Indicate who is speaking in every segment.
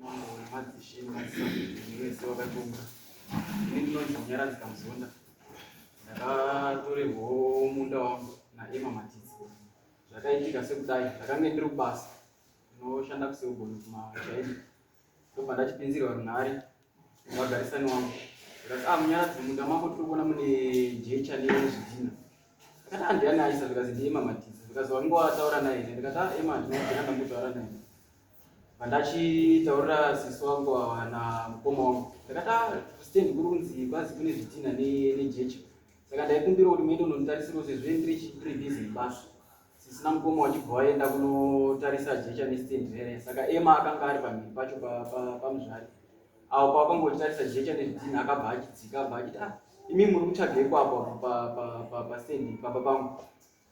Speaker 1: Mambo nemadzishe nemadzisabhuku wese wakatonga. Ini ndinonzi Munyaradzi Kamuzonda. Ndakatorerwawo munda wangu naEmma Matidzi. Zvakaitika sekudai, ndakange ndiri kubasa. Ndinoshanda kuSelborne kumachaini. Ndobva ndachipinzirwa runhare nevagarisani wangu. Ndikati, ah Munyaradzi, munda mako tiri kuona mune jecha nezvidhina. Ndakati, ah ndiani aisa? Zvikanzi ndiEmma Matidzi. Zvikanzi wange wataura naye here? Ndikati, ah Emma handina ndambotaura naye. Vandachitaurira sisi wangu ava namukoma wangu ndakati ah, stand kuri kunzi kwanzi kune zvitinha nejecha saka ndaikumbira kuti muende unonditarisirawo sezvo ndiri busy nebasa. Sisi namukoma vachibva vaenda kunotarisa jecha nestand rere saka Emma akanga ari pamhiri pacho pamuzvari avo pavakanga vachitarisa jecha nezvitinha akabva achidzika abva achiti ah imi muri kutsvageiko apo pastand pamba pangu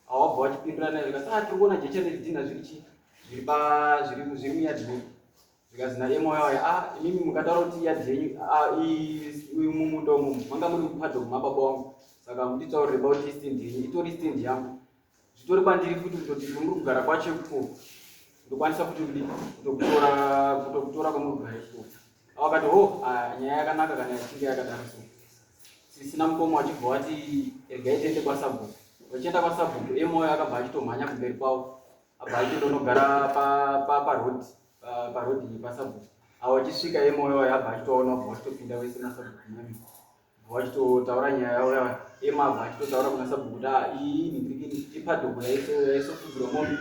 Speaker 1: Awabva wachipindura naye zvikati ah tiri kuona jecha nezvidhinha zviri chi zviri pa zviri zviri muyadhi medu. Zvikanzi naEmma uya uya ah imimi mukataura kuti yadhi yenyu ah uyu mumunda umu manga muri mupaddock mababa wangu saka munditaurire about stand yenyu itori stand yangu. Zvitori kwandiri futi kutoti kwamuri kugara kwacho ikoko ndokwanisa futi kudi kutokutora kutokutora kwamuri kugara ikoko. Awakati ho ah, nyaya yakanaka kana ichinge yakadaro so. Sisi namukoma vachibva vati regai tiende kwasabhuku. Vachienda kwasabhuku Emoyo akabva achitomhanya kumberi kwavo abva achitondonogara paroad paroad pasabhuku. Avo vachisvika Emoyo wayo abva achitoona abva vachitopinda vese nasabhuku mami. Abva vachitotaura nyaya yavo yava Ema abva achitotaura kuna sabhuku kuti ah iyi nhingirini ipadhoko yaisofudzirwa mombe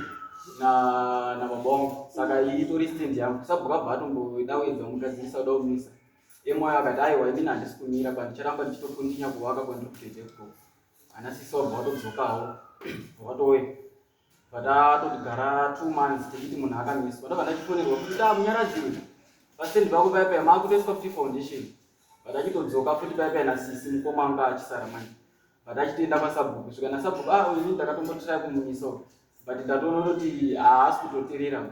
Speaker 1: na nababa wangu saka iyi itori stand yangu. Sabhuku abva atomboda kuedza kumugadzirisa kuda kumisa. Emoyo akati aiwa inini handisi kumira but ndicharamba ndichitokontinya kuvaka kwandiri kutoita ikoko. Ana sisi wabva watodzokawo watouya but atoti 2 months tichiti munhu akamiswa. Ndobva ndachifonerwa kuti da munyaradziwe pastendi pako paya paya maakutoiswa futi foundation but achitodzoka futi paya paya nasisi mukoma anga achisara manje but achitoenda kwasabhuku kusvika nasabhuku ah ini ndakatombotry kumumisa but ndatoona kuti haasi kutoteerera.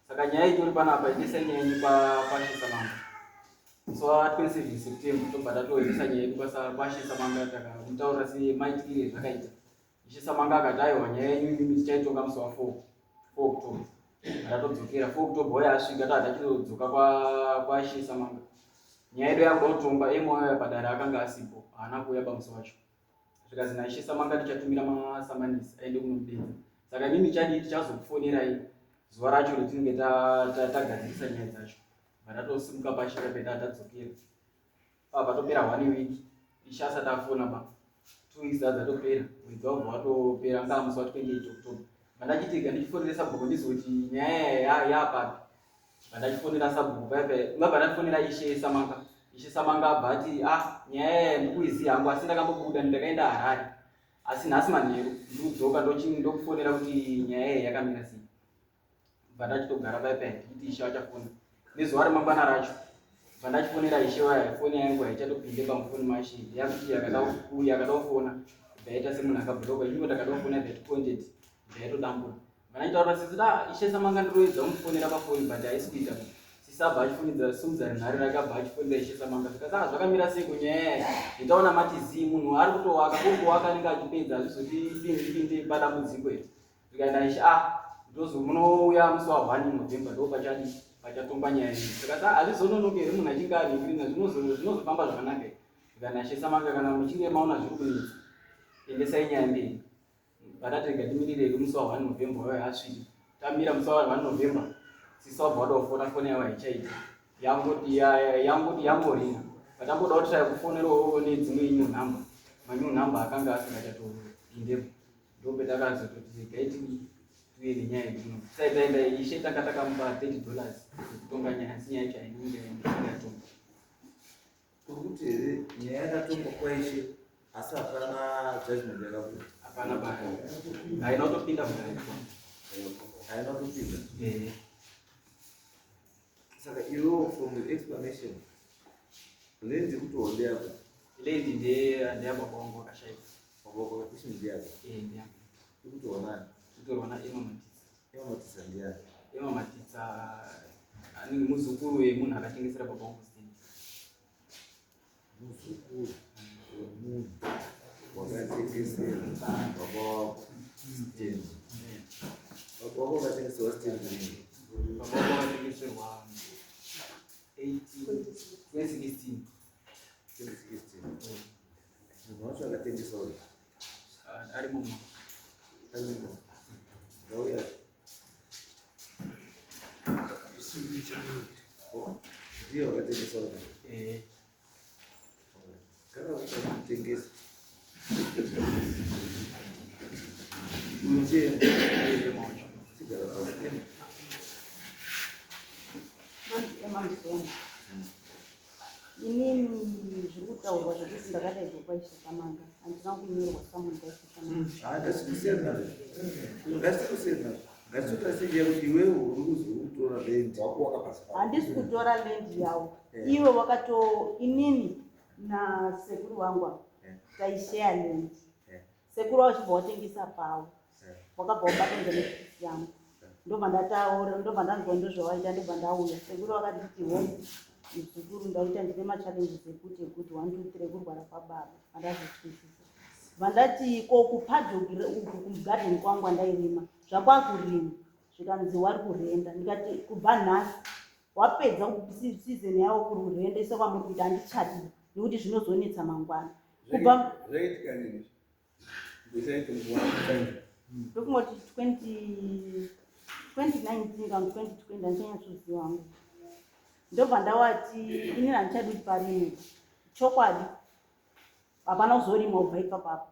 Speaker 1: Saka nyaya itori panapa endesai nyaya yenyu kwaShe Samanga. Musi wa 27 September tobva tatoendesa nyaya yedu kwaShe Samanga takamutaurira semaitikire zvakaita. Ishe Samanga akati aiwa nyaya yenyu imimi tichaitonga musi wa 4 October. Tatodzokera 4 October uya asvika taa tachitodzoka kwaShe Samanga. Nyaya yedu yakuda kutongwa emoyo padare akanga asipo haana kuuya pamusi wacho. Zvikanzi naIshe Samanga tichatumira masamanisi aende kunomudenza. Saka imimi chadii tichazokufonerai zuva racho retinenge tagadzirisa nyaya dzacho. Vatatosimuka pashira peta tadzokera. Pa patopera one week ishe asati afona ba. 2 weeks dzatopera mwedzi wabva watopera ngaa musi wa 28 October. Vandachiti ndichifonera sabhuku ndizive kuti nyaya yapapi. Vandachifonera sabhuku paya paya ngabva ndafonera ishe Samanga. Ishe Samanga abva ati ah nyaya yaya ndikuiziva hangu asi ndakambobuda ndakaenda Harare. Asi nhasi manheru ndikudzoka ndokufonera kuti nyaya iyi yakamira sei. Bva ndachitogara paya paya ndichiti ishe vachafona. Nezuva remangwana racho bva ndachifonera ishe vaya foni yangu haichatopinde pamufoni mashe yakuti yakada kufona bva yaita semunhu akabloka ingo ndakada kufona that content bva yatodambura. Vanaitaura sisi da ishe Samanga ndiroedza kumufonera pafoni but haisi kuita. Sisi abva achifunidza simudza runhare rake abva achifonera ishe Samanga zvikati ah zvakamira sei kunyaya yaya nditaona mati zii munhu ari kutowaka kuri kuwaka anenge achipedza hazvizoti pinde padambudziko here zvikaenda ishe ah ndozo munouya musi wa 1 November ndo pachadi pachatongwa nyaya iyi zvikati ah hazvizononoki here munhu achinge anhingirina zvinozofamba zvakanaka here zvikaenda ishe Samanga kana muchinge maona zviri kunetsa endesai nyaya mberi. Vakati rega timirire hedu musi wa 1 November wauya asvike. Tamira musi wa 1 November sisi wabva wadofona foni yavo haichaita. Yangoti yangoti yangoringa. Vatamboda kutry kufonerawo nedzimwe new number. Manew number akanga asingachatopindepo. Ndopetakazototi regai tiuye nenyaya yedu kuno. Tisai taenda ishe tanga takamupa $30 yekutonga nyaya asi nyaya yacho hainenge yatongwa.
Speaker 2: Kuri kuti here nyaya yakatongwa kwaishe asi hapana judgment yakabuda.
Speaker 1: Hapana ba. Haina kutopinda mudare.
Speaker 2: Haina kutopinda.
Speaker 1: Eh.
Speaker 2: Saka iwewo from your explanation land ikutorwa ndeyako.
Speaker 1: Land ndeya baba wangu wakashaika.
Speaker 2: Baba wako which means ndeyako.
Speaker 1: Eh ndeyangu.
Speaker 2: Ikutorwa nani?
Speaker 1: Ikutorwa na Emma Matitsa.
Speaker 2: Emma Matitsa ndiyani?
Speaker 1: Emma Matitsa anenge muzukuru wemunhu akatengesera baba wangu stand.
Speaker 2: Muzukuru wemunhu wakatengesera baba wako stand. Baba wako wakatengeserwa stand rini?
Speaker 1: Baba wangu wakatengeserwa 2018 2016.
Speaker 2: 2016. Munhu wacho akatengesa uyu?
Speaker 1: Ah, ari mumwe.
Speaker 2: Arimo. Ngauya. Oh, ndiye wakatengesa uyu.
Speaker 1: Eh.
Speaker 2: Kana ukatengesa. Uyu ndiye.
Speaker 1: Eh, macho.
Speaker 2: Chigara pasi.
Speaker 3: Emamzongo. Inini zviri kutaurwa zvekuti ndakadaidzwa kwaIshe Samanga, handina kunyorwa summon kwaIshe Samanga.
Speaker 2: Ah, ngatikusiyana nazvo. Ngatikusiyana nazvo. Ngatitotarise nyaya yekuti iwewe uri kuzi uri kutora land.
Speaker 4: Wako wakapasi pako.
Speaker 3: Handisi kutora land yavo.
Speaker 2: Eh.
Speaker 3: Iwe wakato inini nasekuru wangu ava taisheya land. Sekuru vachibva watengesa pavo. Wakabva wabatanidza nefisi yangu. Ndobva ndataura, ndobva ndanzwa ndozvawaita, ndobva ndauya. Sekuru vakati home muzukuru, ndaita ndine machallenges ekuti 1 2 3 kurwara kwababa, andazvizwisisa. Vandati ko kupaddock uku kugarden kwangu andairima zvakwakurima, zvikanzi wari kurenda. Ndikati kubva nhasi wapedza season yavo kururenda isa kwamuri kuita, handichadi nekuti zvinozonetsa mangwana. Kubva
Speaker 4: Zvaitika nini? Ndisaite nguva.
Speaker 3: Ndokungoti 2019 kana 2020, handichanyatsoziva hangu. Ndobva ndawati inini handichadi kuti parimwe. Chokwadi hapana kuzorima kubva ipapapo.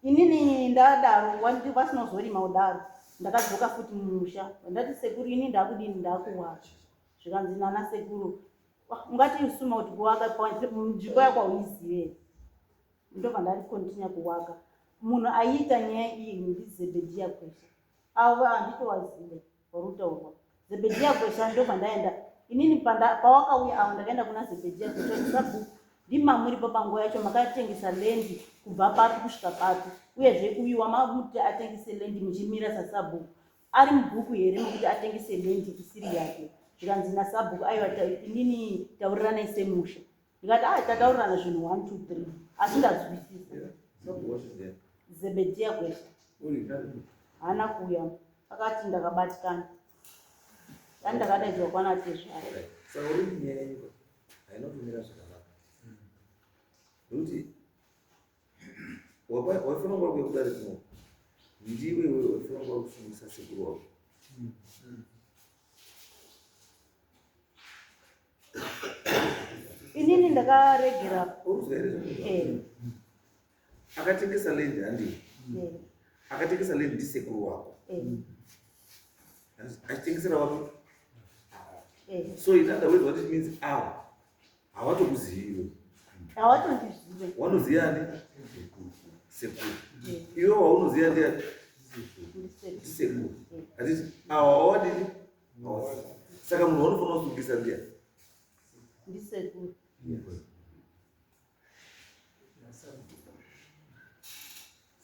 Speaker 3: Inini ndadaro, vasina kuzorima kudaro, ndakadzoka futi mumusha. Ndati sekuru, ini ndakudini, ndakuwaka. Zvikanzi nana sekuru, ungati usuma kuti kuwaka nzvimbo yako hauizive. Ndobva ndati continue kuwaka. Munhu aiita nyaya iyi ndiZebhedhiya Kwesha. Avo handitowazive vari kutaurwa Zebhedhiya Kwesha. Ndobva ndaenda inini pawakauya avo, ndakaenda kuna Zebhedhiya Kwesha kuti sabhuku, ndimamuripo panguva yacho makatengesa land kubva papi kusvika papi? Uyezve uyu wamamuti atengese land muchimira sasabhuku, ari mubhuku here mekuti atengese land isiri yake? Zvikanzi nasabhuku, aiwa, inini tauriranai semusha. Ndikati a tataurirana zvinhu 1 2 3, asi ndazwisisa.
Speaker 2: Sabhuku wacho ndiani?
Speaker 3: Zebhedhiya Kwesha.
Speaker 4: Uri.
Speaker 3: Haana kuuya, akati ndakabatikana, dani ndakadaidzwa kwana tezvara.
Speaker 2: Right. Saka uri kuti nyaya yenyu haina kumira zvakanaka. Nekuti waifanira kuva kuya kudare kuno. Ndiwe iwewe waifanira kuva kusungisa sekuru wako.
Speaker 3: Inini ndakaregera.
Speaker 2: Urikuzwa here zvakanaka?
Speaker 3: Eh.
Speaker 2: Akatengesa land handiwe?
Speaker 3: Eh.
Speaker 2: Akatengesa land ndisekuru wako.
Speaker 3: Eh.
Speaker 2: Achitengesera wako.
Speaker 3: Eh.
Speaker 2: So in other words, what it means, ava havatokuzivi.
Speaker 3: Hawatondizive.
Speaker 2: Wanoziva ani? Sekuru.
Speaker 3: Eh.
Speaker 2: Iwe waunoziva ndiani?
Speaker 3: Ndisekuru.
Speaker 2: Ndisekuru.
Speaker 3: Eh.
Speaker 2: Hatiti ava wawadini? Saka munhu waunofanira kusungisa ndiani?
Speaker 3: Ndisekuru.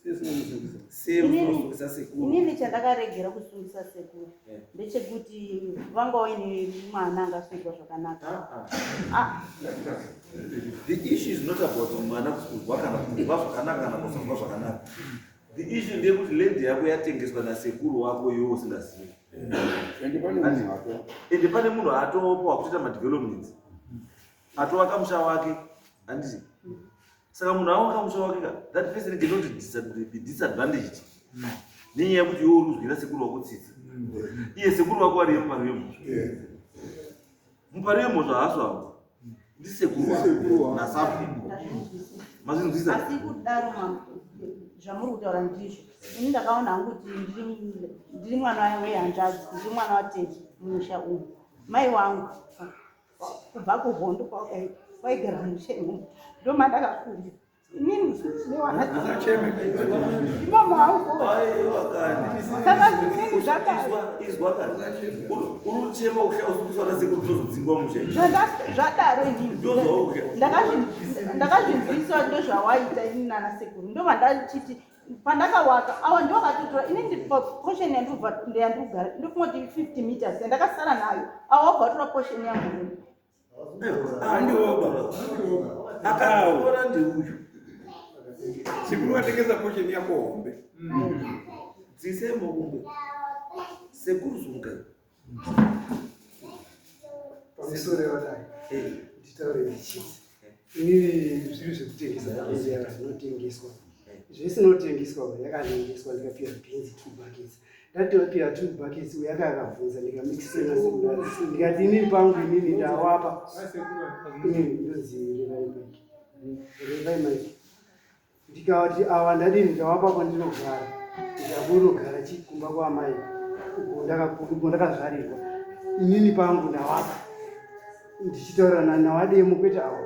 Speaker 4: Sesinomusungisa.
Speaker 2: Sei unosungisa sekuru?
Speaker 3: Inini chandakaregera kusungisa sekuru ndechekuti vanga waine mwana angasungwa zvakanaka.
Speaker 2: Ah, ah.
Speaker 3: Ah,
Speaker 2: The issue is not about mwana kuzwa kana kuzwa zvakanaka kana kusazwa zvakanaka. The issue ndeyekuti land yako yatengeswa nasekuru wako iwe usingazivi.
Speaker 4: Ende pane munhu ato.
Speaker 2: Ende pane munhu atopo akutoita madevelopments, atovaka musha wake, handiti? Saka munhu awaka musha wake ka, that person cannot be disadvantaged nenyaya yekuti iwe uri kuzwira sekuru wako tsitsi, iye sekuru wako ari mupari wemhosva. Mupari wemhosva haaso avo, ndisekuru
Speaker 4: Ndisekuru
Speaker 2: wako
Speaker 4: wako.
Speaker 2: nasabhuku.
Speaker 3: Ndazvinzwisisa.
Speaker 2: Mazvinzwisisa?
Speaker 3: Asi kudaro zvamuri kutaura ndizvo. Ini ndakaona hangu kuti ndiri mwana wehanzvadzi, ndiri mwana watete mumusha umu. Mai wangu kubva kuhondo kwakaita waigara musha imomo, ndomandakakurira inini.
Speaker 4: Usacheme.
Speaker 3: Imomo hangu.
Speaker 2: Aiwa kani.
Speaker 3: Saka zvinini zvakare.
Speaker 2: Izwa kani, uri kuchema usunguswa nasekuru, tozodzingwa musha.
Speaker 3: Zvadaro inini
Speaker 2: Ndozvauri.
Speaker 3: Ndakazvinzwisisa ndozvawaita inini nana sekuru. Ndobva ndachiti pandakawaka awa ndowakatotora inini portion yandikubva yandikugara, ndofunga kuti 50 meters yandakasara nayo, awa wabva watora portion yangu.
Speaker 4: Handiwoba.
Speaker 2: Akatora ndeuyu.
Speaker 4: Sekuru watengesa portion yako hombe.
Speaker 2: Dzisei makumbo sekuru, sungai.
Speaker 5: Pamusoro yavadai nditaure ndichiti inini zviri zvekutengesa area zvinotengeswa zvesinotengeswa yakatengeswa ndikapiwa bhinzi two buckets ndatopiwa two buckets uyo akakabvunza ndikamixena ndikati inini pangu inini ndawapa ndonzi revai mike revai mike ndikati awa ndadini ndawapa kwandinogara ndakunogara chikumba kwaamai uko ndakazvarirwa inini pangu ndawapa ndichitaura nawademo kwete awa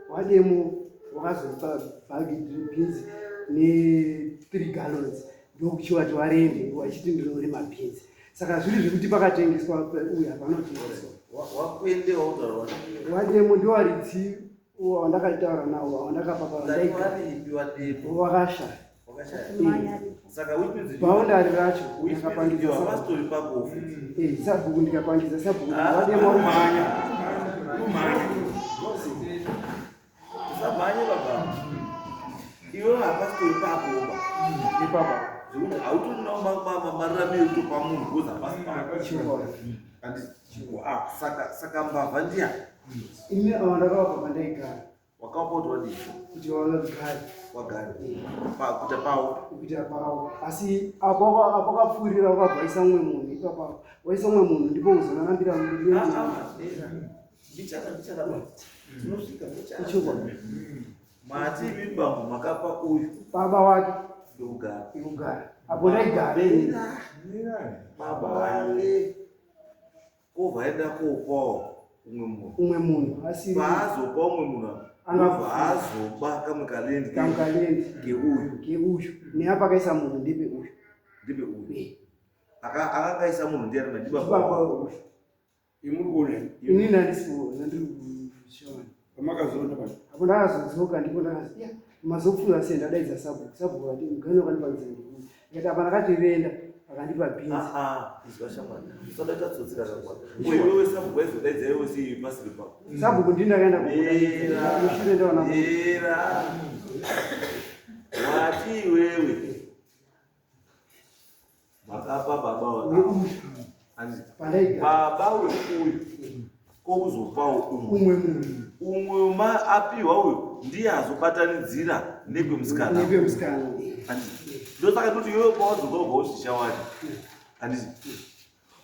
Speaker 5: wademo wakazopa bhagi bhinzi ne3 gallons ndokuchiwati warende wachiti ndinorima bhinzi saka zviri zvekuti pakatengeswa uyu hapanotengeswa wademo ndowaridzi wandakataura nawo wandakapa wakashaya bhaundari racho ndikapangidza sabhuku ndikapangidza sabhuku wademo
Speaker 2: rumhanya usamhanye baba iwe hapasitori pako ba ipapa zvekuti hautorinawo mararame ekutopa munhu because hapasi pako saka mbavha ndiya
Speaker 5: Ini ava ndakavapa pandaigara.
Speaker 2: Wakavapa kuti wadii?
Speaker 5: Kuti vagare.
Speaker 2: Wagare. Pa kuita pawo.
Speaker 5: Kuita pawo. Asi apo apo akapfuurira wakabva mumwe munhu ipapa. Waisa mumwe munhu ndipo uzonanambira
Speaker 2: munhu. Ah ah. Ndichaka ndichaka ba. Tinosvika ndichaka.
Speaker 5: Ichokwadi.
Speaker 2: Mati imi bambo makapa uyu.
Speaker 5: Baba wake.
Speaker 2: Ndokugara.
Speaker 5: Ndokugara. Apo ndaigara.
Speaker 2: Baba wake. Ko vaenda kopawo umwe munhu.
Speaker 5: Umwe munhu
Speaker 2: asi paazopa umwe munhu angabva azoba kamwe kalendi
Speaker 5: kamwe kalendi
Speaker 2: keuyu
Speaker 5: keuyu neapa akaisa munhu ndipe uyu
Speaker 2: ndipe uyu eh. Akakaisa munhu ndiani ndibaba
Speaker 5: uyu
Speaker 4: imuri kuona
Speaker 5: ini ndandisi kuona ndiri kushona
Speaker 4: pamakazoona pa
Speaker 5: apo ndakazodzoka ndipo ndakazi ya mazopfuura sei ndadaidza sabhuku sabhuku akati mugani wakandipa nzira ndikuti ndikati apa ndakatirenda akandipa bhinzi
Speaker 2: ah, ah, izwa shamwari usadaita tsotsi rakakwana ko iwewe sabhuku aizodaidza iwe sei pasiri pako
Speaker 5: sabhuku ndini ndakaenda mushure ndaona
Speaker 2: era wati iwewe Makapa baba baba weuyu kokuzopawo
Speaker 5: umwe munhu
Speaker 2: umwe ma apiwa uyu ndiye azobatanidzira nekwemusikana
Speaker 5: nekwemusikana
Speaker 2: ndosaka ndoti iwewe pawadzoka ubva usisha wacho handiti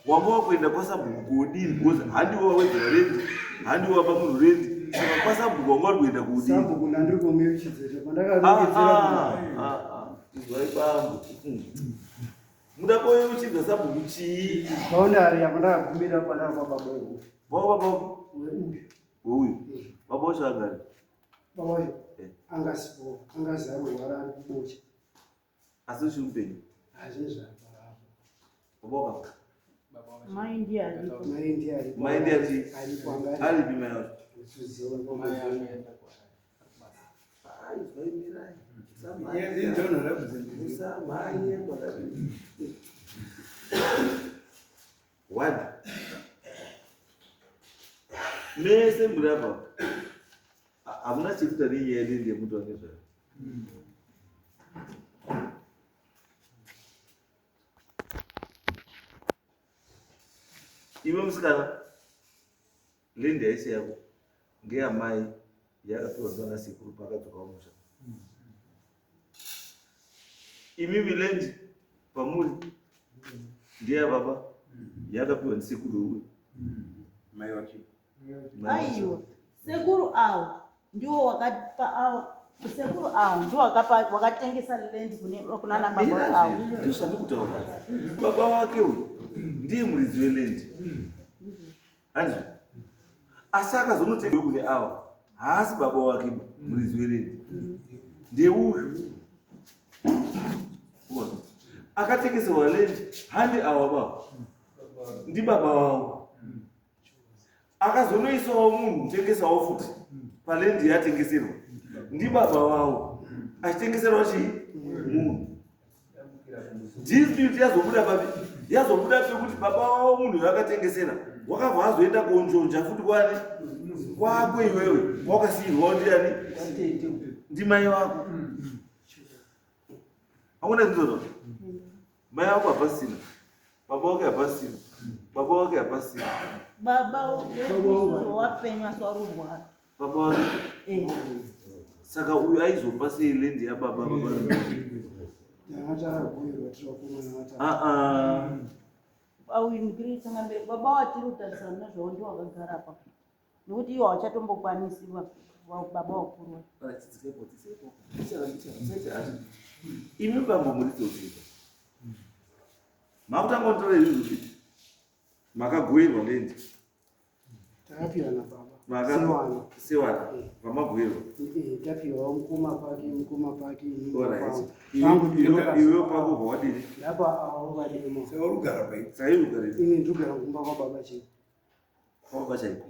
Speaker 2: wanga wakuenda kwasabhuku kodini because handiwe wawedzera rendi handiwe wapa munhu rendi saka kwasabhuku wanga uri kuenda kodini
Speaker 5: sabhuku ndandiri kumeuchidzira pandakarongedzera
Speaker 2: ah, ah, ah, izwai bambo muda koyeuchidza sabhuku chii
Speaker 5: boundary apo ndakagumira pandakapa baba uyu
Speaker 2: baba baba
Speaker 5: uyu
Speaker 2: uyu baba wacho angari
Speaker 5: baba wacho eh. angasipo angazi arorwara ari kubocha
Speaker 2: asi uchiri mupenyu
Speaker 5: hazvini zvapo
Speaker 2: baba wakafa
Speaker 3: mai ndiye aripo
Speaker 5: mai ndiye aripo
Speaker 2: mai ndiye aripo aripi mai wacho One. Mese muri apa hamuna chekuita nenyaya yedu yemuti wange zvayo. Iwe musikana Land haisi yako ngeyamai yakapiwa ndiana sekuru paakadzoka kumusha. Imimi land pamuri ndeya baba yakapiwa ndisekuru uyu.
Speaker 4: Mai wake.
Speaker 3: Aiwa, sekuru awo ndiwo wakapa awo sekuru awo ndiwo wakapa wakatengesa land kune kunana baba awo.
Speaker 2: Ndozvandikutaura. Baba wake uyu ndiye muridzi weland. Handizvo? Asi akazonotenga kune ava haasi baba wake muridzi werendi ndeuyu akatengeserwa lendi handi awa baba ndibaba wavo akazonoisawo munhu kutengesawo futi palendi yatengeserwa ndibaba wavo achitengeserwa chii munhu Dispute yazobuda papi? Yazobuda pekuti baba wavo munhu yakatengesera wakabva azoenda konjonja futi kwani kwako iwewe wakasiirwawo ndiani ndimai wako aona zvinzozvo mai wako hapasina baba wake hapasina. Baba wake hapasina.
Speaker 3: Baba wapenyu asi warurwara.
Speaker 2: Baba wake.
Speaker 3: Eh.
Speaker 2: Saka uyu aizopa sei land yababa baba?
Speaker 5: Tanga takagoverwa tiri vakomana vatatu.
Speaker 2: Ah ah.
Speaker 3: Auyu ndiri tsangamire baba watiri kutarisana nazvawo ndiwo wakagara apa. Nekuti iwo hawachatombokwanisi baba wakuru.
Speaker 2: Imi bambo muri tsotsi. Makutanga kutora izvi kuti makagoverwa land.
Speaker 5: Takapiwa nababa. Sewana.
Speaker 2: Sewana. Vamagoverwa.
Speaker 5: Eh, tapiwa mukoma pake, mukoma pake, ini
Speaker 2: Alright.
Speaker 5: kwangu. Vangu ndinoka-
Speaker 2: Iwe pako pawadini?
Speaker 5: Ndapa avo vademo.
Speaker 4: Saka uri kugara pai?
Speaker 2: Saka iwe ugare
Speaker 5: Ini ndinogara kumba kwababa chete.
Speaker 2: kwababa chaiko.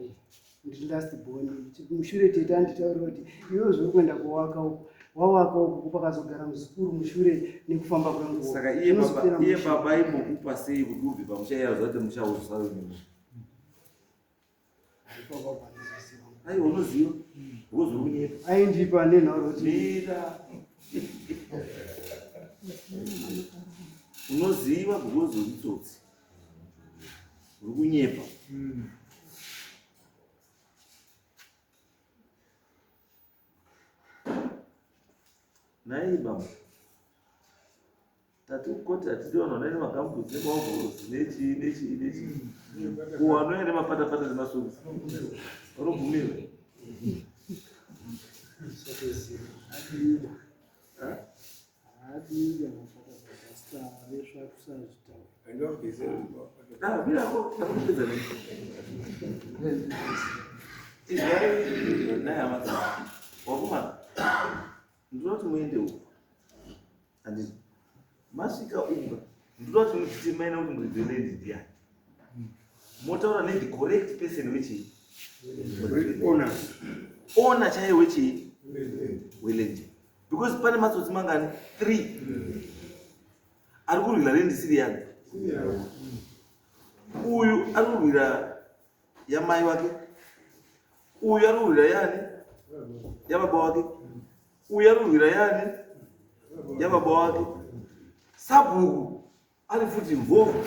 Speaker 5: Ndiri last born. Mushure tete anditaurira kuti iwe zviri kuenda kuwaka uku. Wawaka uku pakazogara muzukuru mushure nekufamba kwenguva.
Speaker 2: Saka iye baba
Speaker 5: Zvinozopera
Speaker 2: iye
Speaker 5: mushe.
Speaker 2: baba aimbokupa sei kuti ubve pamusha iye aziva kuti musha uzosare nemunhu.
Speaker 5: Baba vandizoziva.
Speaker 2: Aiwa unoziva. Wozokunyepa.
Speaker 5: Aindipa nenharo kuti
Speaker 2: Mira. Unoziva because uri tsotsi. Uri kunyepa. Nhai baba. Tati kukoti hatidi vanhu vanoenda nemagambutsi nemaovhorosi nechii nechii nechii. Ko vanouya nemapatapata nemasokisi. Vanobvumirwa.
Speaker 5: satoziva. Adida.
Speaker 2: Ha?
Speaker 5: Adida mapatapata sitave kusazvitaura.
Speaker 4: Andogeze.
Speaker 2: Ah, mirako, ndakupedza nei. Izvai naye hama dzangu. Wakomana, ndinoda kuti muende uku. Handiti. Masvika uka, ndinoda kuti muchiti maina kuti muridzi weland ndiani. Motaura ne the correct person wechii?
Speaker 4: Ona.
Speaker 2: Owner chaiye wechii? Weland. Because pane matsotsi mangani? 3. Ari kurwira land isiri yani. Uyu ari kurwira yamai wake. Uyu ari kurwira yani? Yababa wake. Uyu ari kurwira yani? Yababa wake. Sabhuku ari futi involved.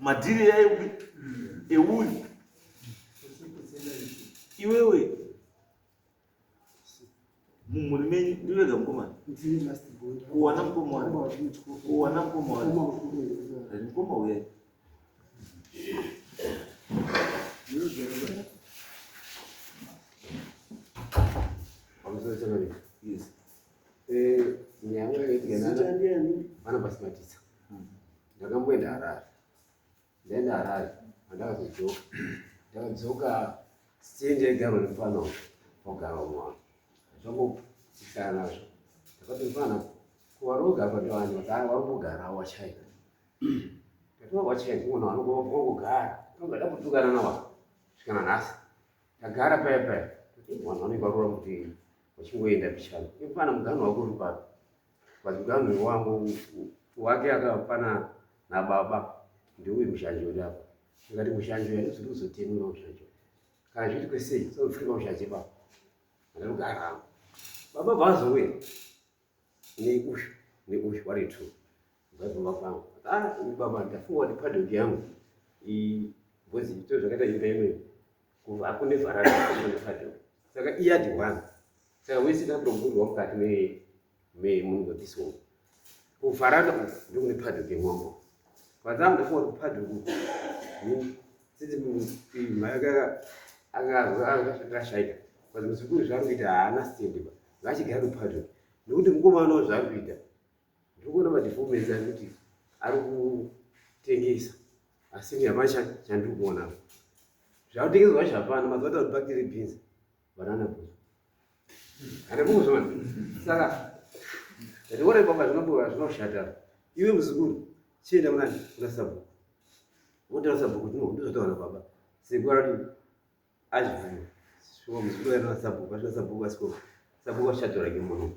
Speaker 2: Madhiri yaiwi euyu. Iwewe mumhuri menyu ndiwega mukomana.
Speaker 5: Ndini last born.
Speaker 2: Kuwana mukoma wani.
Speaker 5: Mukoma wachimutiko.
Speaker 2: Kuwana mukoma wani.
Speaker 5: Mukoma mukuru ndinoziva.
Speaker 2: Mukoma uyai.
Speaker 6: Pamusoro chakanaka.
Speaker 2: Yes.
Speaker 6: Nyaya yangu yakaitika
Speaker 5: Zita ndiani?
Speaker 6: vana basimatisa. Ndakamboenda Harare. Ndaenda Harare, pandakazodzoka. Ndakadzoka stendi yaigarwa nemufana uyu, pogara umwe wangu. Zvangopikisana nazvo. Ndakati mufana, ko wari kugara pandewani? Vakati "Ah, wari kugara wachaina. Ndati wachaina, munhu anongogara. Tongada kutukana nawo kusvika nanhasi. Ndagara paya paya. Ndati vanhu vanenge varora kuti vachingoenda pichana. Mufana muganhu wako uri papi? But muganhu wangu wake akafana nababa ndiuyu mushanje uri apa. Ndikati mushanje uyu handizodi kuzotemwa mushanje uyu. Kana zviitwe sei sozofika mushanje baba. Ndinogara hangu. Baba vazouya neuyu neuyu vari two. Vaibva kwangu. Ah, ini baba ndafunga kuti paddock yangu because ito zvakaita imba inoyi kubva kune vharanda kune paddock. Saka iyard one. Saka wese takutobudwa mukati memunhu this one. Kuvharanda uku ndokune paddock yemwambo. Vadzangu ndafunga kuti paddock uku tsitsi akashaika. But muzukuru zvaari kuita haana stand ba. Ngaachigare kupaddock. Nekuti mukomana zvaari kuita ndikuona madevelopments ari kuti ari kutengesa asi ini hapana chandiri kuona zvakutengeswa zvacho hapana mazuva ati bakteria beans banana bush handikuzviona saka ndikuona baba zvinomboa zvinoshata iwe muzukuru chienda kunani kuna sabhuku wotaura sabhuku kuti ndizvotaura baba sekuru ari azvibvuma shuwa muzukuru aenda kuna sabhuku asvika sabhuku asiko sabhuku ashatora kemunhu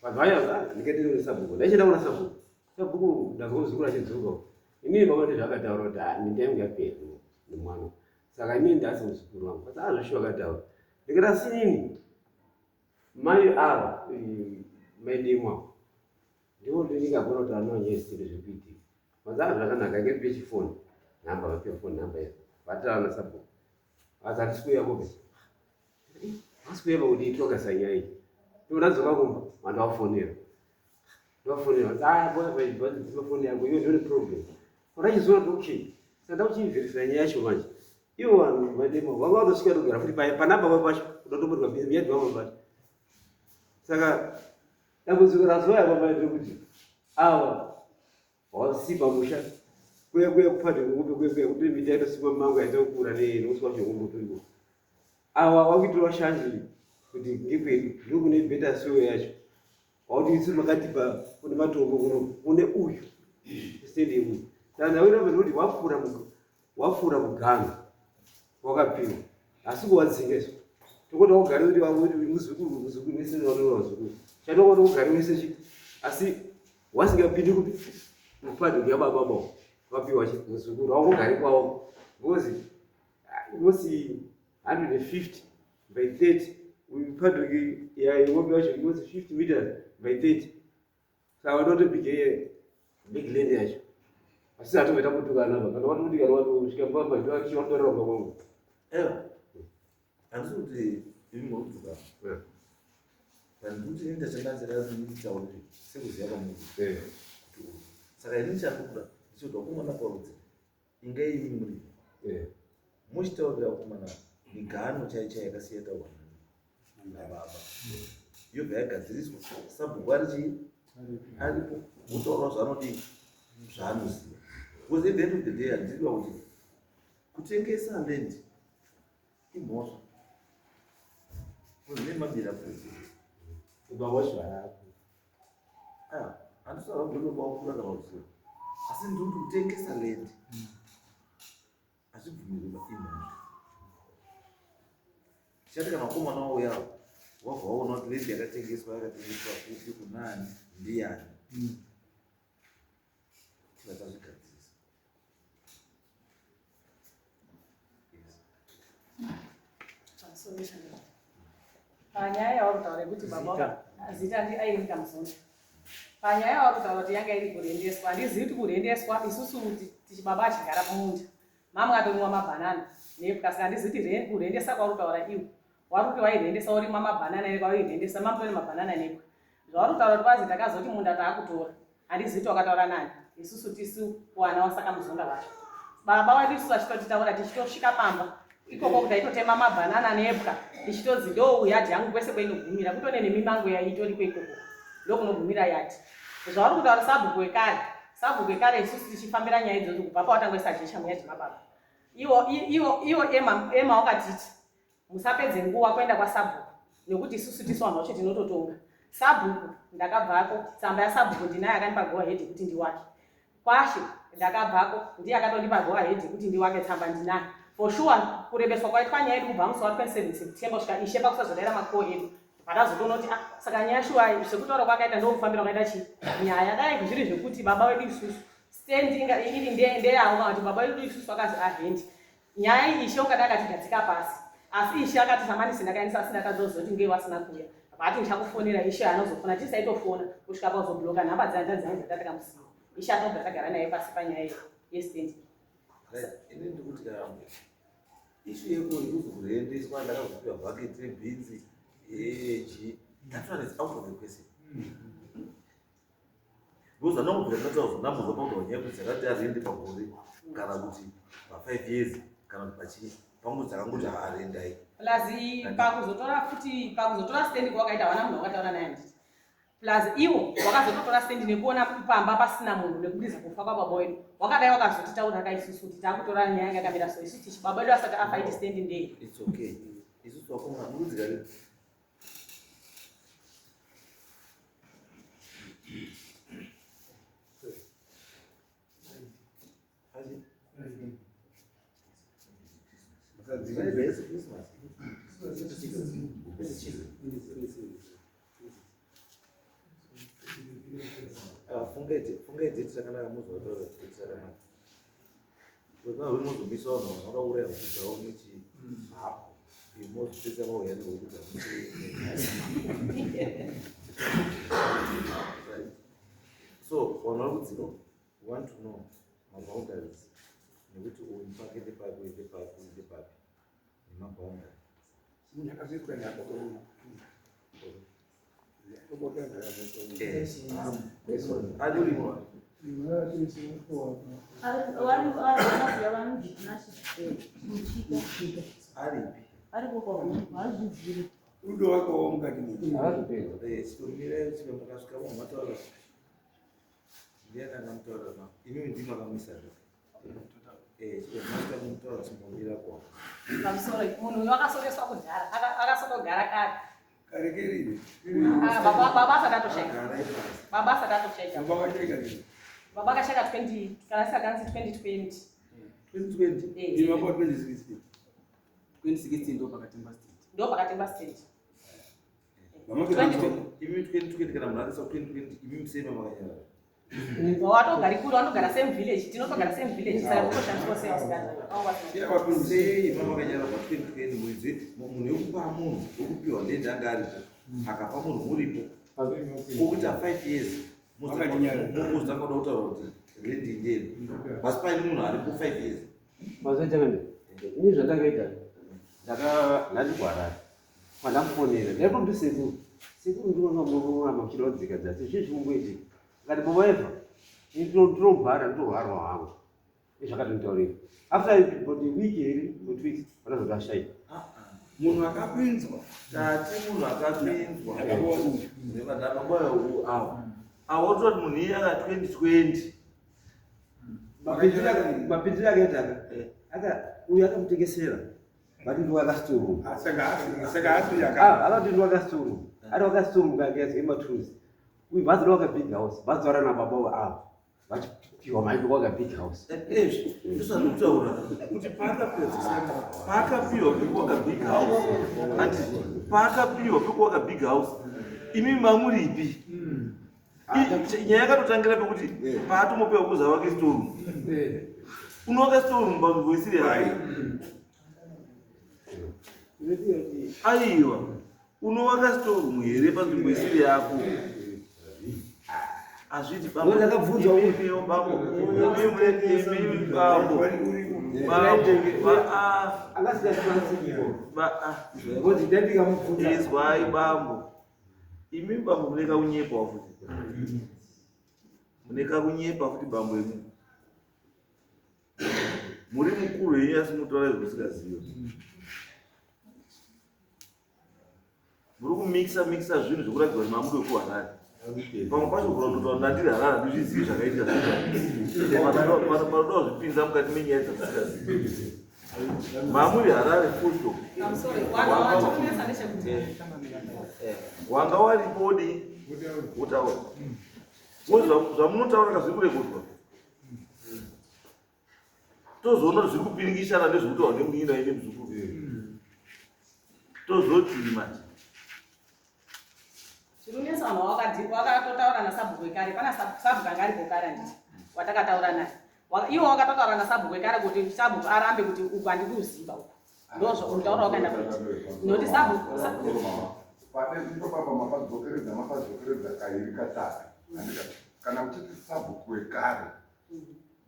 Speaker 6: vanhu vaya ndikaenda kuna sabhuku ndaichienda kuna sabhuku sabhuku ndazwa muzukuru achidzoka inini baba ndizvaakataura kuti "Ah, minda yangu yapera nemwana saka inini ndasi muzukuru wangu asi azvoshuwa akataura ndikati asi inini mai ava mai demwa ndivo ndingagona kuti anonyesere zviri kuitika. Mazaa zvakanaka ngeripe chifoni nhamba vapiwa foni nhamba iyo vataura nasabhuku asi hatisi kuuya kobe hasi kuuya pakuti togasa nyaya iyi ndodzoka kumba vandovafonera ndovafonera ah, foni yako iyo ndione problem unachizoona kuti okay saka ndakuchiverifya nyaya yacho manje ivo vanhu vademo vanga vatosvika togara futi panamba pa pacho unotomborwa miyadhi vamwe pacho saka dambudziko razouya pamai ndekuti ava Wasipa musha kuya kuya kupfadhe ngombe kuya kuya kuti miti yaitosimwa mango yaitokura neuswa zvehombo turiko. Awa wakuitirwa shanje kuti ngekwedu ndokune better soil yacho. Wakuti isu makatipa kune matombo kuno kune uyu stand uyu. Saka ndawira kuti wapfuura wapfuura mugano wakapiwa asi kuwadzinga izvo tokuti wakugare kuti wakuti muzukuru muzukuru wese wanoona muzukuru chatokuti ugare wese chi asi wasingapindi kupi mupadhi kuya baba baba wapiwa chi muzukuru wakugare kwavo because inosi 150 by 30 uyu padhoki yaingombe yacho inosi 50 meters by 30 saka watotobige big land yacho asi hatomboita kutukana pa kana watokutikana watosvika mbamba chiwatorera kumba kwangu
Speaker 2: ewa handisi kuti imi muri kutukana but ndikuti ini ndachandanziraitaurire sekuziva kwamuri kuti saka ini chandikuda ndichoti wakomana parudzi inga imi muri muchitaurira vakomana miganho chai chai yakasiya taurwa nababa yobva yagadziriswa sabhuku ari chii aripo wotaurawo zvaanodii zvaanoziva because at the end of the day handiziva kuti kutengesa land imhosva kune mabira handisava gonobaukura kana kuziva asi ndiri kutengesa land hazvibvumirwi ba imhosva chati kana vakomana wauya wabva waona kuti land yakatengeswa yakatengeswa kupi kunani ndiyani tibva tazvigadzirisa
Speaker 7: Panyaya yauri kutaura yekuti baba zita ndi Irene Kamuzonda. Panyaya yauri kutaura kuti yanga iri kurendeswa, handizivi kuti kurendeswa isusu tichi baba achigara pamunda. Mamwe atonwa mabhanana nepwa saka handizivi kuti kurendesa kwauri kutaura iwe. Wari kuti wairendesa worima mabhanana here kwawairendesa mamutone mabhanana nepwa. Zvauri kutaura kuti kwazi takazoti munda taakutora. Handizivi kuti wakataura nani. Isusu tisu wana waSakamuzonda vacho. Baba wedu isusu vachitotitaura tichitosvika pamba ikoko kuti aitotema mabhanana nepwa tichitozi ndo yadhi yangu kwese kwainogumira kutone nemimango yaitoriko ikoko ndokunogumira yadhi. Zvauri kutaura sabhuku wekare sabhuku wekare isusu tichifambira nyaya idzodzo kubva pawatangoisa jecha muyadhi mababa iwo iwo iwo ema ema wakatiti Musapedze nguva kuenda kwasabhuku nekuti isusu tisu vanhu vacho tinototonga. Sabhuku ndakabvako, tsamba yasabhuku ndinayo akandipa go ahead yekuti ndiwake. Kwashe ndakabvako ndiye akatondipa go ahead yekuti ndiwake tsamba ndinayo. For sure kurebeswa kwaitwa nyaya yedu kubva musi wa 27 September kusvika ishe pakusazodaira macall edu patazotoona kuti ah, saka nyaya shuwa sekutaura kwakaita ndokufambira kwakaita chii nyaya dai zviri zvekuti baba vedu isusu stand inga iri ndeyavo kana kuti baba vedu isusu vakazi ahendi Nyaya iyi ishe ungadai akatigadzika pasi asi ishe akati samanisi ndakaendesa asi ndakazozoti ngei wasina kuuya vati ndichakufonera ishe anozofona tisaitofona kusvika pazobloka nhamba dzehanzvadzi dzangu dzatakamusiya ishe atobva tagara naye pasi panyaya yestand
Speaker 2: ini ndikuti kaambo ishu yekuzokurendeswa ndakazopiwa bhaketi rebhinzi eji that one is out of the question Because anongobvira ndataura ndambozwa pakuti nyaya yekuti dzakati arende pagore kana kuti pa5 years kana kuti pachii pangu dzakangoti haarendai.
Speaker 7: Plus pakuzotora futi pakuzotora stand kwakaita havana munhu wakataura naye handiti. Plus iwo wakazototora stand nekuona pamba pasina munhu nekubudiza kufa kwababa wedu. Wakadai wakazotitaura ka isusu kuti takutora nyaya yanga yakamira so isusu tichi baba wedu asati afa iti stand ndei.
Speaker 2: It's okay. Isusu wakomana murudzika Fungai date rakanaka muzotaura date rakanaka. Mozomisa vanhu vanoda kuuraya huku dzavo nechii mozopedza vauya nehuku dzavo. So vanhu vari kudzika want to know.
Speaker 4: Rudo wako mukati
Speaker 2: ndiani akamutaura ma imimi ndimi makamisa zve chimomira kwa
Speaker 7: Pamusoro munhu uyu wakasoreswa kudhara akasotogara kare.
Speaker 4: Kare kerini.
Speaker 7: Ah, baba asati atoshaika.
Speaker 2: Garai pasi.
Speaker 7: Baba asati atoshaika.
Speaker 4: Baba wakashaika rini?
Speaker 7: Baba akashaika 20 kana sikanzi 2020.
Speaker 2: 2020
Speaker 7: Eh.
Speaker 4: Imi baba 2016.
Speaker 1: 2016 ndo pakatengwa stand.
Speaker 7: Ndo pakatengwa stand.
Speaker 4: Mama
Speaker 7: 2020.
Speaker 2: Imi 2020 kana munhu akaisa 2020 imi musema makanyarara.
Speaker 7: Watogari kure wanogara same village tinotogara same village saka kutoshandiswa sei vasikana.
Speaker 2: Sei makanyarara pa 2020 muridzi munhu wekupa munhu wekupiwa ndende anga aripo akapa munhu muripo wokuita 5 years
Speaker 4: Makanyarara.
Speaker 2: mozotanga kuda kutaura kuti rendi ndeni asi paine munhu aripo 5 years.
Speaker 6: Mazoita ini zvandakaita ndandikuharare pandamufonera ndaitomuti sekuru sekuru ndinoona munoramba muchida kudzika dzasi zvii zvikumboitika akati baba eva ini ndinorwara ndinorwarwa hangu izvakatonditaurira after about a week here or 2 weeks vanazoti ashaika.
Speaker 4: Munhu akapinzwa.
Speaker 2: Tati munhu akapinzwa
Speaker 4: Akapiwa uyu.
Speaker 2: nevanamabaya avo avo toti munhu iye aka 2020.
Speaker 6: Mapindiro akaita aka uyu akamutengesera but ndiwakasitorum.
Speaker 4: Saka asi yaka.
Speaker 6: Akati ndiwakasitorum ari wakasitorum kaakazwe matuzi uyu bhazi waka big house bhazi vara nababa avo vachipiwa mari waka big house.
Speaker 2: Ezvi ndozvandikutaura kuti paakapiwa pekuwaka big house andi paakapiwa pekuwaka big house imi mamuripi nyaya yakatotangira pekuti paatomopiwa kuza wake storeroom unowaka storeroom panzvimbo isiri yako aiwa unowaka storeroom here panzvimbo isiri yako hazviti
Speaker 6: No, ndakabvunzwa uyu.
Speaker 2: bambo bambo imimi bambo bambo ba
Speaker 6: Angasingazivanisikiwo
Speaker 2: ba
Speaker 6: ngozi ndandikamubvunza.
Speaker 2: Izwai bambo imi bambo mune kakunyepa futi mune kakunyepa futi bambo imi muri mukuru henyu asi mutaura zvamusingaziva muri kumikisa mikisa zvinhu zvekuratidza kuti mamudo wekuharare pamwe pacho kurandotaura ndandiri harare handizvizivi zvakaitika panoda kuzvipinza mukati menyaya dzamusingazivi mamuri harare full stop.
Speaker 7: Pamusoro vanhu vatonetsa ndechekuti
Speaker 2: Wanga waripo wodii wotaura zvamunotaura ka zviri kurekodwa tozoona kuti zviri kupiringishana nezvekutaura nemunin'ina ine muzukuru tozotii manje.
Speaker 7: Zvinonetsa vanhu wakatotaura nasabhuku wekare pana sabhuku anga aripo kare handiti watakataura naye iwo wakatotaura nasabhuku wekare kuti sabhuku arambe kuti uku handikuziva uku ndozvo wakaenda kuita nokuti sabhuku
Speaker 8: Pane ipapapa mapadzokeredza mapadzokeredza kairi katatu handika kana muchiti sabhuku wekare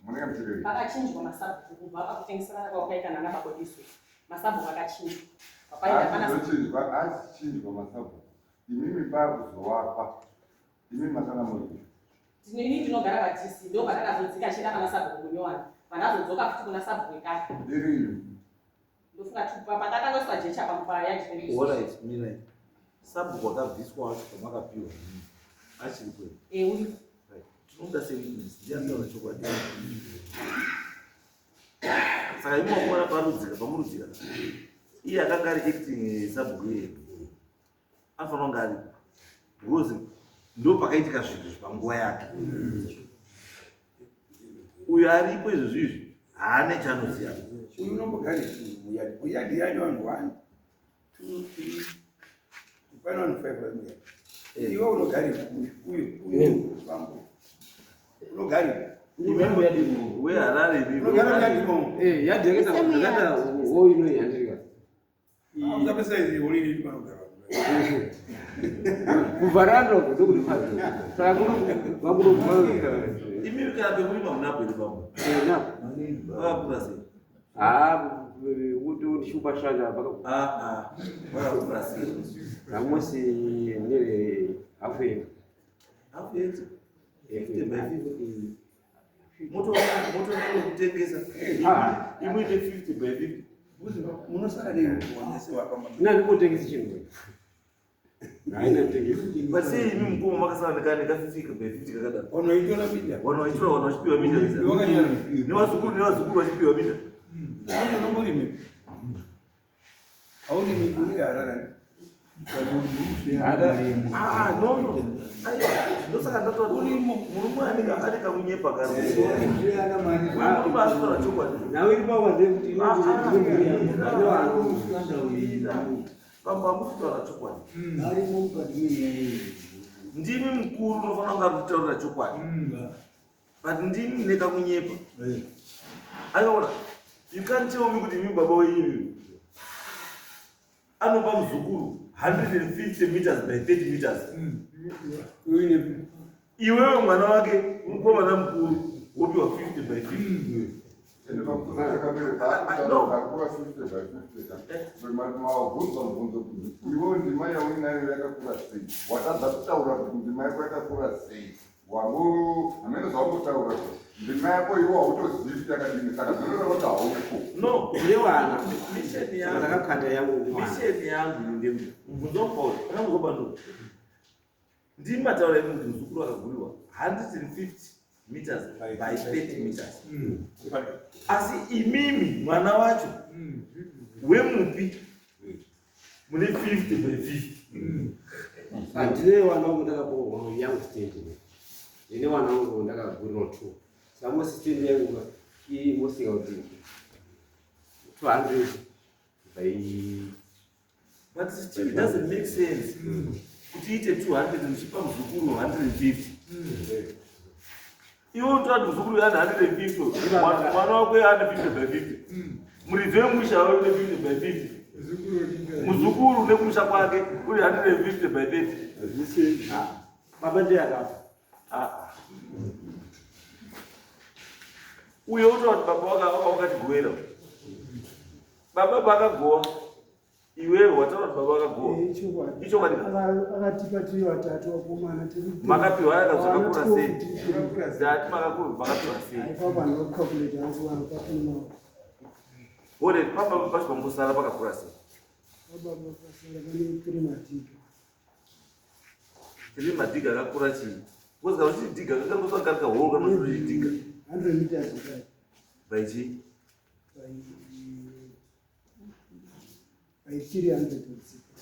Speaker 8: munenge muchirevei?
Speaker 7: Pakachinjwa masabhuku kubva pakutengeserana kwakaita nana babodiswe masabhuku akachinjwa papaita pana
Speaker 8: Achizochinjwa achichinjwa masabhuku imimi paakuzowapa imimi makanga muri
Speaker 7: Ini ndinogara paDC ndo patakazodzika chienda pana sabhuku kunyowani pandazodzoka futi kuna sabhuku wekare.
Speaker 8: Iriyo.
Speaker 7: Ndofunga patakangoiswa jecha pamupaya.
Speaker 2: Alright, mirai sabhuku akabviswa wacho pamakapiwa achiri kwenu?
Speaker 7: Uri.
Speaker 2: Right. Tinomuda sewitness ndianotaura chokwadi saka imi wakuona parudzika pamurudzika iye akanga ari acting sabhuku iye anofanira kunge aripo because ndo pakaitika zvinhu panguva yake uyo aripo izvozvo izvi haane chanoziva.
Speaker 4: Uyu unombogara muyadi muyadi yacho vanhu one two three pane vanhu five vari muyadi iwe unogaripi uyu uyu bambo unogaripi?
Speaker 2: Weharare imi.
Speaker 4: Unogara muyadi momo?
Speaker 6: Yadhi yakaita hoo inoyi handirika.
Speaker 4: Usapesa ulili panogara vanhu.
Speaker 6: Kuvharanda uko ndokuti padzo saka kuno kubva.
Speaker 2: Imimi kana pekurima munapo iri pamwe
Speaker 6: Napo.
Speaker 2: vakakura sei?
Speaker 6: Haa. Ndishupashanda
Speaker 2: Pakakura sei?
Speaker 6: Almost nearly half acre.
Speaker 2: Half acre? 50 by 50. Motoona kutengesa imuite 50 by 50.
Speaker 4: Munosara nei wapa?
Speaker 6: Ina ndikotengesa chinhu. Haina tengesa.
Speaker 2: But sei imi mukoma makasara neka 50 by 50 kakadaro?
Speaker 4: Vanoitora minda.
Speaker 2: Vanhu vachitora, vanhu vachipiwa minda.
Speaker 4: Wakanyara.
Speaker 2: Nevazukuru vachipiwa minda.
Speaker 4: Unomborime? Haurimi uri Harare?
Speaker 2: Ah, no, aiwa, ndosaka ndataura kuti murume anenge ane kamunyepa kari. Murume asitaura chokwadi.
Speaker 6: Nawe iri pawa ndekuti
Speaker 2: Pamba mukutaura chokwadi. Ndimi mukuru, unofanira kunge ari kutaurira chokwadi, but ndimi nekakunyepa. Aiwaona, you can't tell me kuti imi baba weimi anopa muzukuru 150 meters by 30 meters, iwewe mwana wake mukomana mukuru wopiwa 50 by 50.
Speaker 8: Ende pamusoro chakambere paakura 50 by 50 ka, mawabvunzwa mubvunzo kuti iwewe ndima yauinayo yakakura sei, watadza kutaura kuti ndima yako yakakura sei. Wangu hamene zvaungotaura, ndima yako iwe hautozivi kuti yakadini, saka zvinoreva kuti hauko.
Speaker 2: No.
Speaker 6: Nevana.
Speaker 2: Mission yangu,
Speaker 6: Ndakakanda yangu nevana.
Speaker 2: mission yangu ndekuti mubvunzo wangu akamuzwa pano, ndimi mataura imi kuti muzukuru akaguriwa 150 meters by 30 meters, asi imimi mwana wacho wemupi mune 50 by 50.
Speaker 6: Ndine vana vangu ndakapuwa yangu stand. Ndine vana vangu ndakagurirwa two. Samosi stand yangu imosika kuti 200 by
Speaker 2: But still it doesn't make sense kuti iite 200 muchipa muzukuru 150. Iwe unotora kuti muzukuru ane 150, mwana wako ane 50 by 50, muridzi wemusha une 50 by 50, muzukuru nekumusha kwake uri 150 by 30.
Speaker 6: Zvisi baba ndiye akafa.
Speaker 2: Ah. Uyo utoa kuti baba wakatigovera, baba vakagowa, iwewe wataura kuti baba vakagowa.
Speaker 5: Ichokwadi.
Speaker 2: Ichokwadi.
Speaker 5: Akatipa tiri vatatu vakomana tiri.
Speaker 2: Makapiwa zvakakura sei?
Speaker 5: sei?
Speaker 2: Ndati makapiwa sei?
Speaker 5: Aipa vanhu vakucalculate hangu, vanhu papima.
Speaker 2: Ore papa pacho pambosara pakakura sei?
Speaker 5: Baba pasara pane three madhiga.
Speaker 2: Tiri madhiga akakura chii? Because kana uchidhiga kakangoswa kari kahoro kanochidhiga.
Speaker 5: 100 meters kudai.
Speaker 2: By chii?
Speaker 5: By 300 kudzika.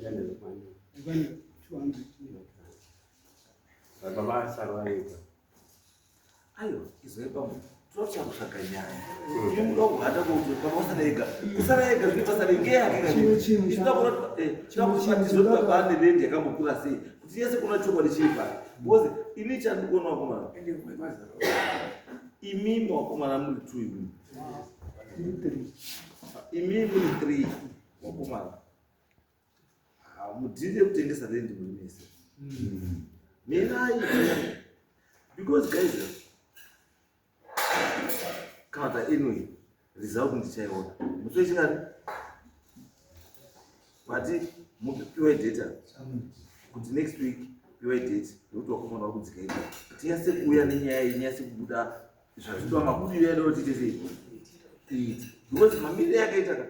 Speaker 5: Aikwana 200.
Speaker 6: Baba asara vaita.
Speaker 2: Aiwa, izwai pamwe totsva kutsvaga nyaya. Imi muda kuhata kuti baba usara ega, kusara ega zvine basa rengeyake.
Speaker 5: Chimwe chinhu
Speaker 2: Tinoda kuti baba ane land yakambokura sei, kuti yese kuna chokwadi chiri pari, because ini chandikuona, vakomana, imimi vakomana muri two, imimi.
Speaker 5: Tiri three.
Speaker 2: Imimi muri three vakomana, hamudhiri yekutengesa land muri mese. Mirai, because guys, kana ta anyway result ndichaiona musi wechingani. But mupiwe data kuti next week, piwe date nekuti vakomana vari kudzika iko, tinyase kuuya nenyaya iyi, inyase kubuda zvazvidiwa, mabudiro yaida kuti tiite sei iite, because mamiriro yakaita ka,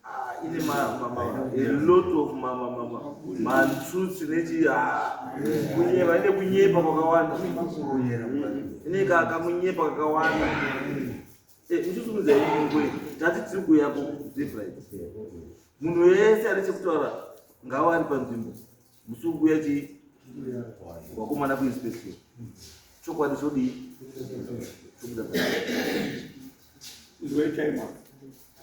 Speaker 2: ah, ine a lot of matruths nechi, ah, kunyeba, ine kunyepa kwakawanda, ine kamunyepa kakawanda. Muchisumudza ingwe tati tiri kuuya kuZefrit, munhu wese ane chekutaura ngava ari panzvimbo musi uri kuuya chii wakomana kuinspection. Chokwadi chodii chobuda.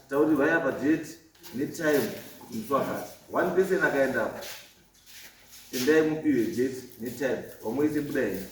Speaker 2: Tauri vaya padate netime kuti musi wakati one person akaendapo, endai mupiwe date netime, vamwe ise buda henyu.